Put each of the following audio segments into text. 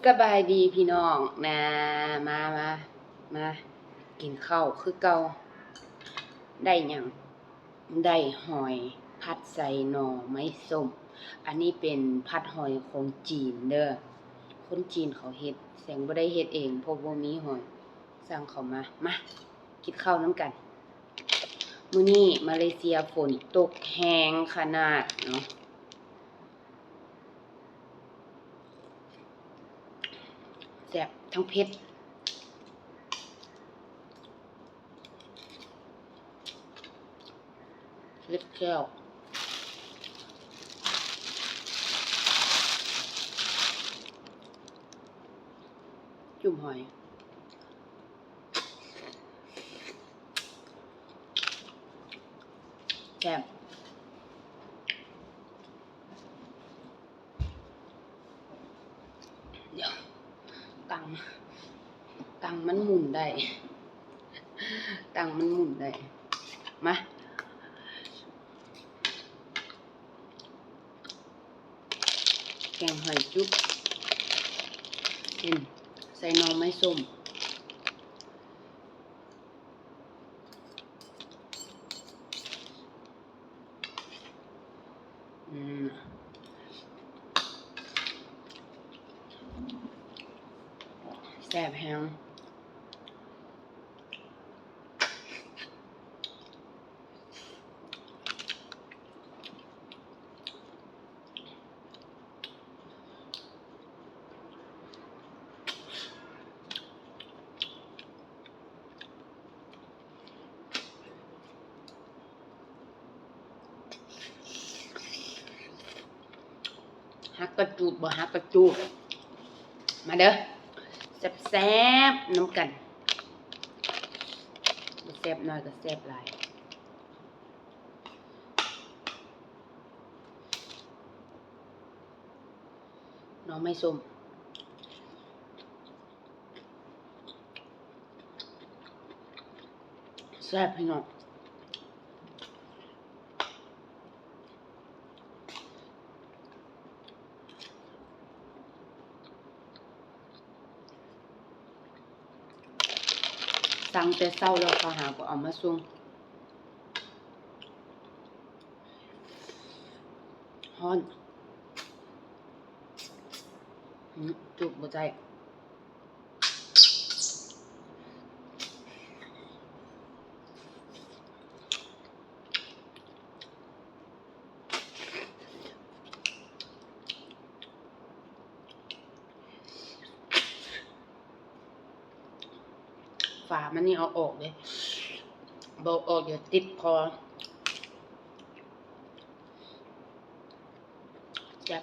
ສະບາຍດີພີ່ນ້ອງນະ ມາ ມາ ມາກິນເຂົ້າຄືເກົ່າ. ໄດ້ຫຍັງ? ໄດ້ຫອຍຜັດໃສ່ໜໍ່ໄມ້ສົ້ມ. ອັນນີ້ເປັນຜັດຫອຍຂອງຈີນເດີ. ຄົນຈີນເຂົາເຮັດ, ແສງບໍ່ໄດ້ເຮັດເອງ ເພາະບໍ່ມີຫອຍ. ສັ່ງເຂົາມາ. ມາກິນເຂົ້ານຳກັນ. ມື້ນີ້ມາເລເຊຍຝົນຕົກແຮງຂະໜາດເນາະ. ແຊບ ທັງເຜັດ ເຜັດແຊບ. ຈຸ້ມຫອຍ ແຊບ. ດຽວ ຕັ່ງ ຕັ່ງມັນໝູນໄດ້ ຕັ່ງມັນໝູນໄດ້. ມາ ແກງຫອຍຈຸບ ເຫັນ ໃສ່ໜໍ່ໄມ້ສົ້ມ. ອືມ ແຊບແຮງ. ຮັກກະຈູດ ບໍ່ຮັກກະຈູດ ມາເດີ ແຊບໆ ນຳກັນ. ບໍ່ແຊບໜ້ອຍກໍແຊບຫຼາຍ. ໜໍ່ໄມ້ສົ້ມ ແຊບພີ່ນ້ອງ. ສັ່ງແຕ່ເຊົ້າແລ້ວ ເຂົາຫາກໍເອົາມາສົ່ງ. ຮ້ອນ ຫື ຈຸບບໍ່ໄດ້. ຝາມັນນີ້ເອົາອອກເດ້ ບໍ່ເອົາອອກ ດຽວຕິດຄໍ. ແຊບ.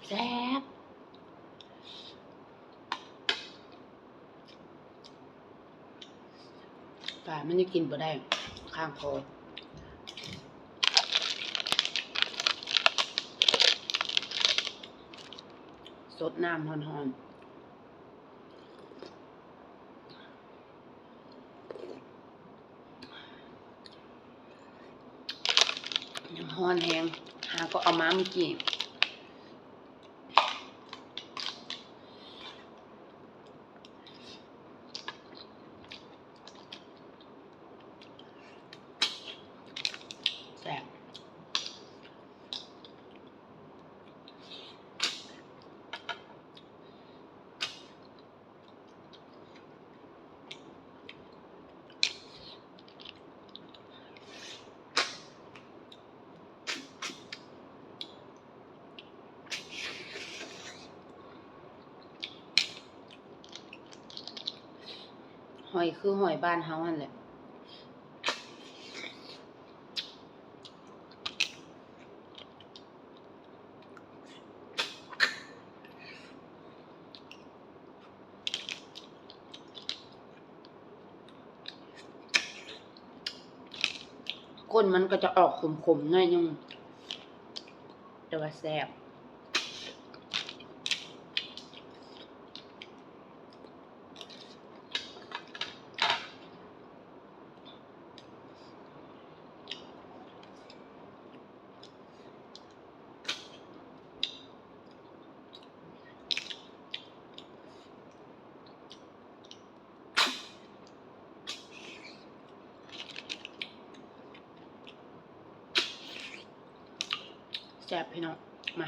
ແຊບໆ. ປາມັນຍັງກິນບໍ່ໄດ້ ຄ້າງຄໍ. ສົດນ້ຳຮ້ອນໆ. ນ້ຳຮ້ອນແຮງ ຫາກໍເອົາມາມື້ກີ້. ແຊບ. ຫອຍຄືຫອຍບ້ານເຮົາຫັ້ນແຫຼະ. ກົ້ນມັນກໍຈະອອກຂົມໆ ໜ້ອຍໜຶ່ງ. ແຕ່ວ່າແຊບ. ແຊບພີ່ນ້ອງ ມາ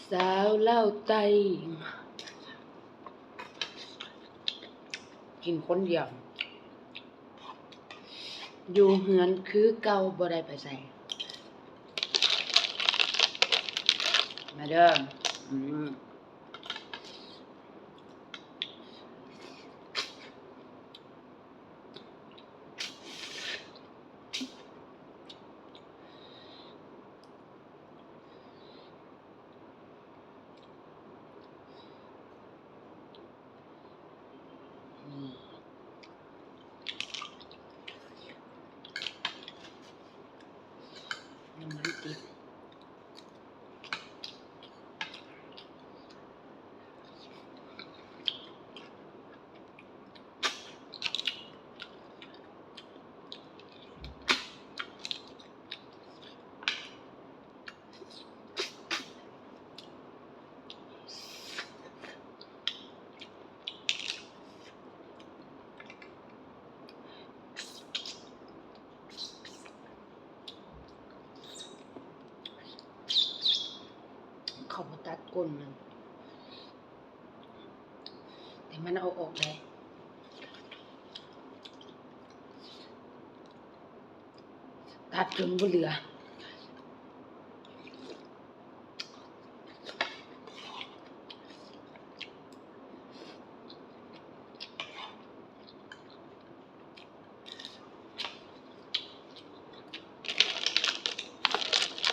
ສາວລາວໃຕ້ ກິນຄົນດຽວ ຢູ່ເຮືອນຄືເກົ່າ ບໍ່ໄດ້ໄປໃສ ມາເດີ ອືມ. ນ້ຳມັນຕິດ. ເຂົາບໍ່ຕັດກົ້ນມັນ ແຕ່ມັນເອົາອອກໄດ້ ຕັດຈົນບໍ່ເຫຼືອ.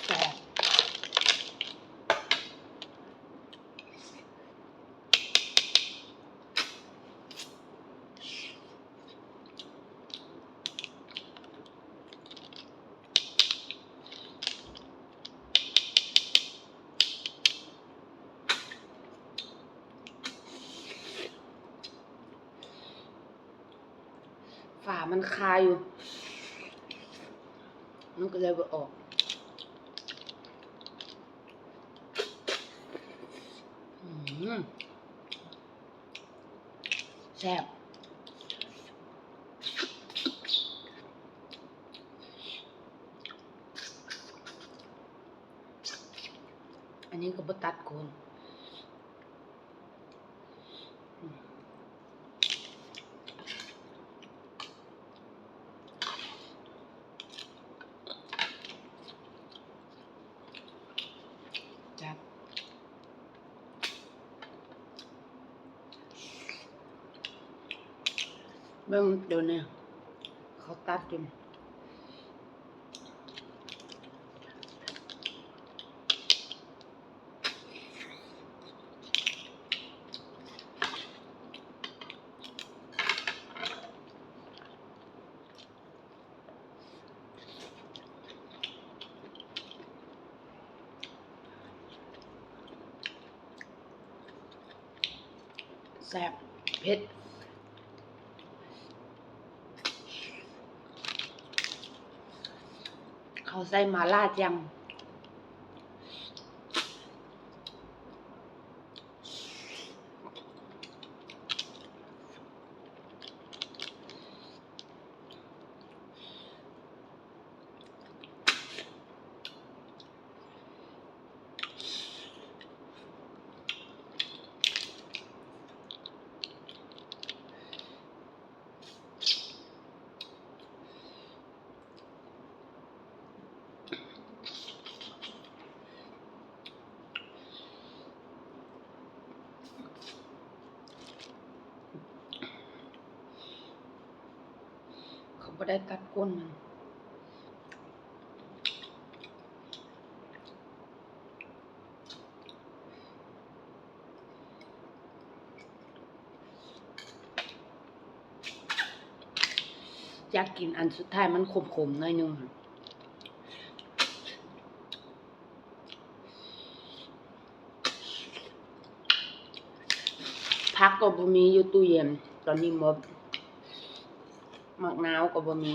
ແຊບ ຝາມັນຄາຢູ່ ມັນກໍເລີຍບໍ່ອອກ ອືມ ແຊບ ອັນນີ້ກໍບໍ່ຕັດກົ້ນ. ຈັບ ເບິ່ງໂດນນີ້ ເຂົາຕັດຢູ່. ແຊບ ເຜັດ ເຂົາໃສ່ໝາລ່າຈັ່ງ. ເຂົາບໍ່ໄດ້ຕັດກົ້ນມັນ. ຢາກກິນອັນສຸດທ້າຍມັນຂົມໆ ໜ້ອຍໜຶ່ງ. ຜັກກໍບໍ່ມີຢູ່ຕູ້ເຢັນ ຕອນນີ້ໝົດ ໝາກນາວກໍບໍ່ມີ.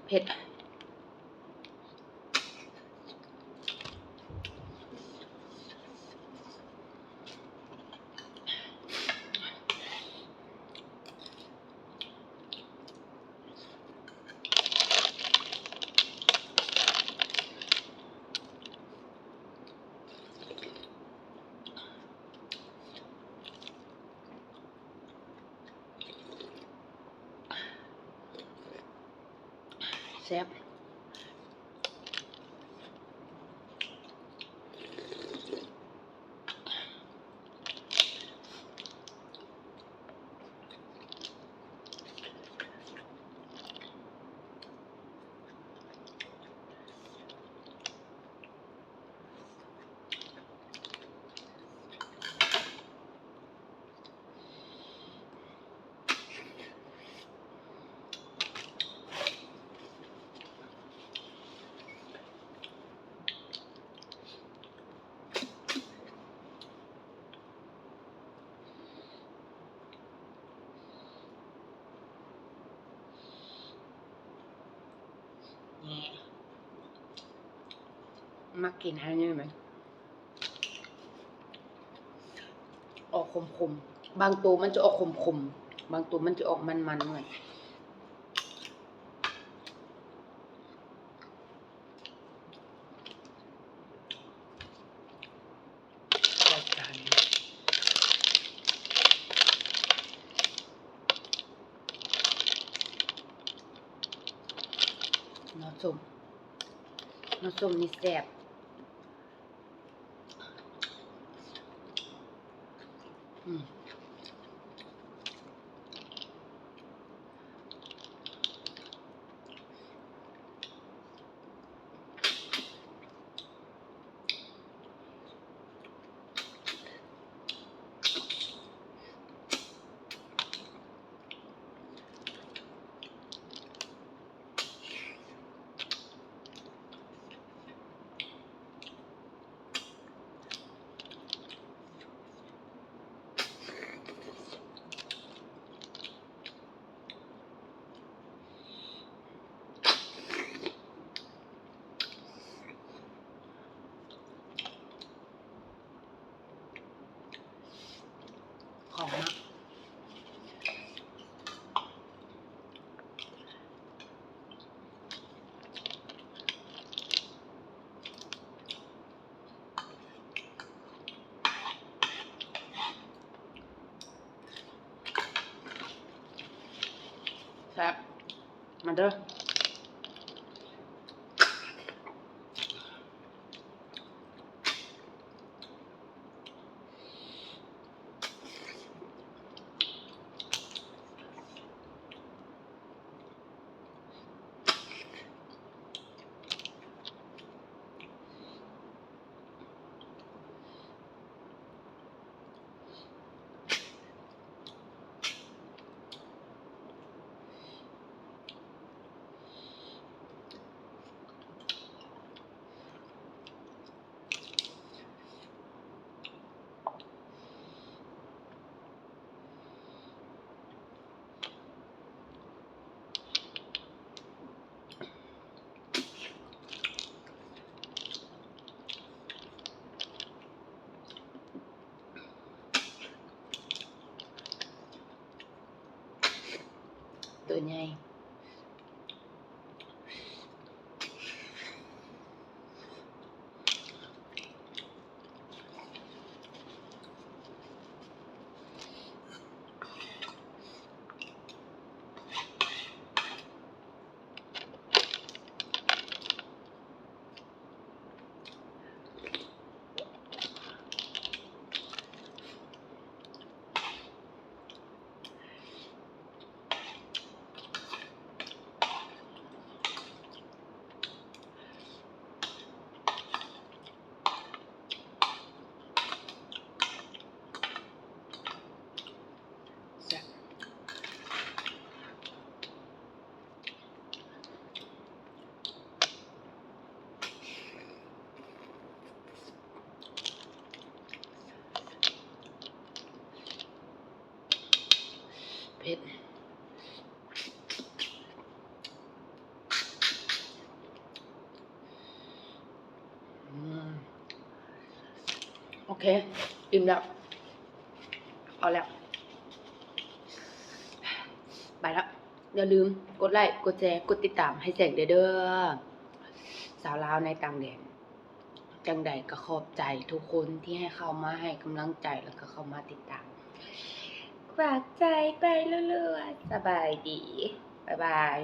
ເຜັດ. ແຊບ. ນີ້ ມັກກິນອັນນີ້ແມະ ອອກຂົມໆ ບາງໂຕມັນຈະອອກຂົມໆ ບາງໂຕມັນຈະອອກມັນໆ ໜໍ່ສົ້ມ ໜໍ່ສົ້ມນີ້ແຊບ. ອືມ. ຂອງມັກ. ແຊບ ມາເດີ. ແ ເຄ ອີ່ມແລ້ວ ພໍແລ້ວ ໄປລະ. ຢ່າລືມກົດໄລ້ ກົດແຊ ກົດຕິດຕາມໃຫ້ແສງແດ່ເດີ. ສາວລາວໃນຕ່າງແດນ ຈັ່ງໃດກໍຂອບໃຈທຸກຄົນທີ່ໃຫ້ເຂົ້າມາໃຫ້ກຳລັງໃຈ ແລ້ວກໍເຂົ້າມາຕິດຕາມ. ຝາກໃຈໄປເລື້ອຍໆ. ສະບາຍດີ. ບາຍບາຍ.